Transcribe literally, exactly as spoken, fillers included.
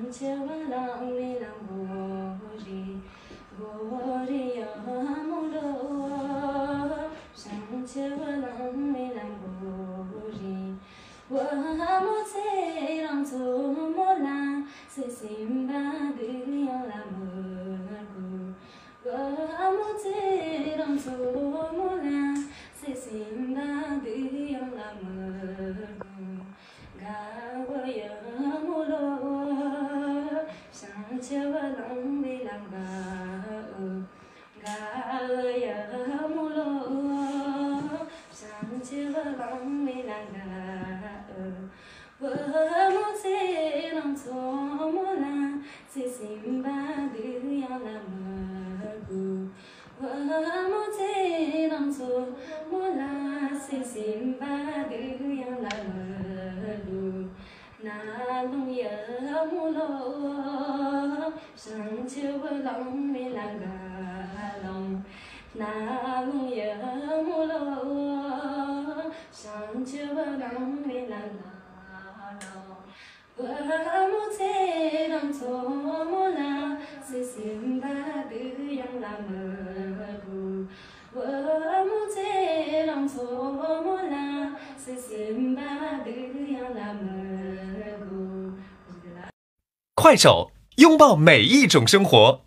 བྱ་བ་ལང་མི་ལང་གོ་རི། གོ་རི་ཡ་མོ་ལོ། བྱང་ཆུབ་ལང་མི་ལང་གོ་རི། བུ་མོ་ཚེ་རིང་མཚོ་མོ་ལ། སྲིད་སེམས་པ་སྡུག་ཡང་ལ་མི་དགོས། བུ་མོ་ཚེ་རིང་མཚོ་མོ་ལ། སྲིད་སེམས་པ་སྡུག་ཡང་ལ་མི་དགོས། དགའ་བོ་ཡ་མོ་ལོ། བྱང་ཆུབ་ལང་མི་ལང་ག་འོ། དགའ་བོ་ཡ་མོ་ལོ། བྱང་ཆུབ་ལང་མི་ལང་ག་འོ། བུ་མོ་ཚེ་རིང་མཚོ་མོ་ལ། སྲིད་སེམས་པ་སྡུག་ཡང་ལ་མི་དགོས། བུ་མོ་ཚེ་རིང་མཚོ་མོ་ལ། སྲིད་སེམས་པ་སྡུག་ཡང་ལ་མི་དགོས། ན་ལུང་ཡ་མོ་ལོ། བྱང་ཆུབ་ལང་མི་ལང་ག་ལོང་། ན་ལུང་ཡ་མོ་ལོ། བྱང་ཆུབ་ལང་མི་ལང་ག་ལོང་། བུ་མོ་ཚེ་རིང་མཚོ་མོ་ལ། སྲིད་སེམས་པ་སྡུག་ཡང་ལ་མི་དགོས། བུ་མོ་ཚེ་རིང་མཚོ་མོ་ལ། སྲིད་སེམས་པ་སྡུག་ཡང་ལ་མི་དགོས། 快手，拥抱每一种生活。